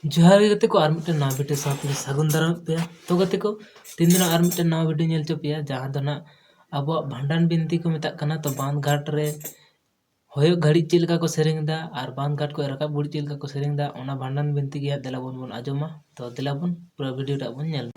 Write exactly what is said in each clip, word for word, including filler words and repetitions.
ᱡᱚᱦᱟᱨ ᱜᱮ ᱜᱟᱛᱮ ᱠᱚ, ᱟᱨ ᱢᱤᱫᱴᱮᱱ ᱱᱟᱣᱟ ᱵᱷᱤᱰᱤᱭᱳ ᱥᱟᱶᱛᱮ ᱥᱟᱹᱜᱩᱱ ᱫᱟᱨᱟᱢᱮᱫ ᱯᱮᱭᱟ᱾ ᱛᱚ ᱜᱟᱛᱮ ᱠᱚ, ᱛᱮᱦᱮᱧ ᱫᱚ ᱱᱟᱜ ᱟᱨ ᱢᱤᱫᱴᱮᱱ ᱱᱟᱣᱟ ᱵᱷᱤᱰᱤᱭᱳ ᱧᱮᱞ ᱦᱚᱪᱚ ᱯᱮᱭᱟ, ᱡᱟᱦᱟᱸ ᱫᱚ ᱱᱟᱜ ᱟᱵᱚᱣᱟᱜ ᱵᱷᱟᱸᱰᱟᱱ ᱵᱤᱱᱛᱤ ᱠᱚ ᱢᱮᱛᱟᱜ ᱠᱟᱱᱟ᱾ ᱛᱚ ᱵᱟᱸᱫᱷ ᱜᱷᱟᱴ ᱨᱮ ᱦᱚᱭᱚᱜ ᱜᱷᱟᱹᱲᱤᱡ ᱪᱮᱫ ᱞᱮᱠᱟ ᱠᱚ ᱥᱮᱨᱮᱧ ᱮᱫᱟ ᱟᱨ ᱵᱟᱸᱫᱷ ᱜᱷᱟᱴ ᱠᱷᱚᱱ ᱨᱟᱠᱟᱵ ᱜᱷᱟᱹᱲᱤᱡ ᱪᱮᱫ ᱞᱮᱠᱟ ᱠᱚ ᱥᱮᱨᱮᱧ ᱮᱫᱟ, ᱚᱱᱟ ᱵᱷᱟᱸᱰᱟᱱ ᱵᱤᱱᱛᱤ ᱜᱮ ᱦᱟᱸᱜ ᱫᱮᱞᱟ ᱵᱚᱱ, ᱵᱚᱱ ᱟᱸᱡᱚᱢᱟ᱾ ᱛᱚ ᱫᱮᱞᱟ ᱵᱚᱱ ᱯᱩᱨᱟᱹ ᱵᱷᱤᱰᱤᱭᱳ ᱴᱟᱜ ᱵᱚᱱ ᱧᱮᱞ᱾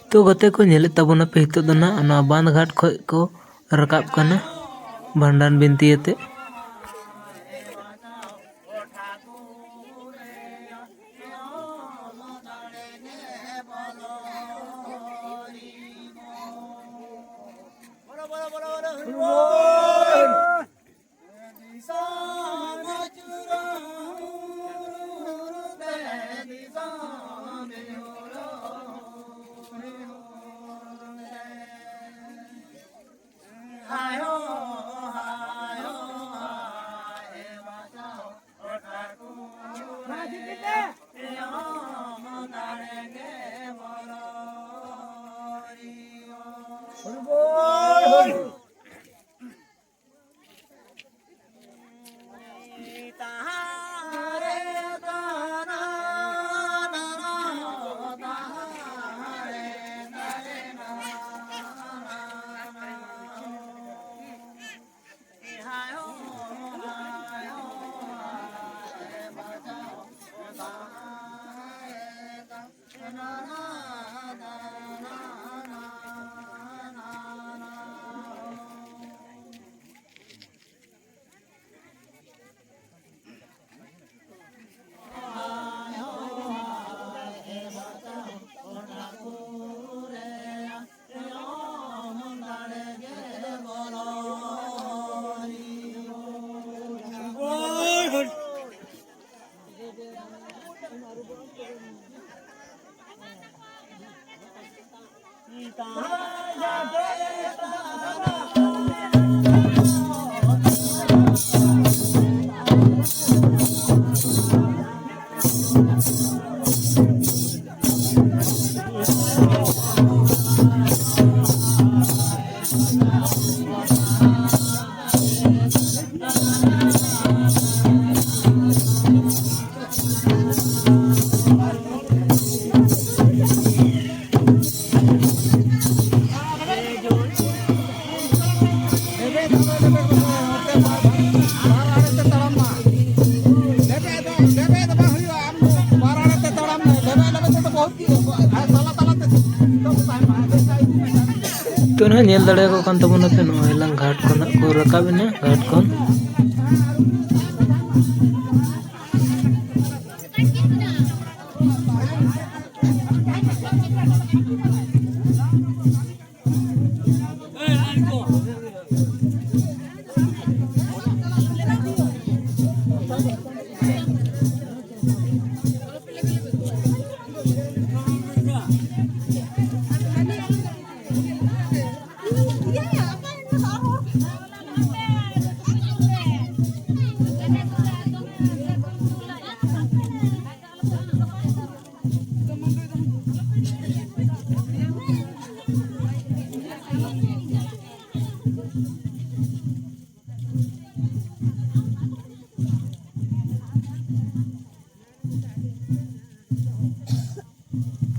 ᱛᱚ ᱜᱟᱛᱮ ᱠᱚ, ᱧᱮᱞᱮᱫ ᱛᱟᱵᱚᱱᱟᱯᱮ, ᱱᱤᱛᱚᱜ ᱫᱚ ᱱᱟᱜ ᱱᱚᱣᱟ ᱵᱟᱸᱫᱷ ᱜᱷᱟᱴ ᱠᱷᱚᱡ ᱠᱚ ᱨᱟᱠᱟᱵ ᱠᱟᱱᱟ ᱵᱷᱟᱸᱰᱟᱱ ᱵᱤᱱᱛᱤ ᱟᱛᱮ᱾ ᱛᱚ ᱱᱟᱦᱟᱜ ᱧᱮᱞ ᱫᱟᱲᱮᱭᱟᱠᱚ ᱠᱟᱱ ᱛᱟᱵᱚᱱᱟ ᱯᱮ, ᱱᱚᱜᱼᱚᱭ ᱞᱟᱝ ᱜᱷᱟᱴ ᱠᱷᱚᱱᱟᱜ ᱠᱚ ᱨᱟᱠᱟᱵ ᱮᱱᱟ, ᱜᱷᱟᱴ ᱠᱷᱚᱱ᱾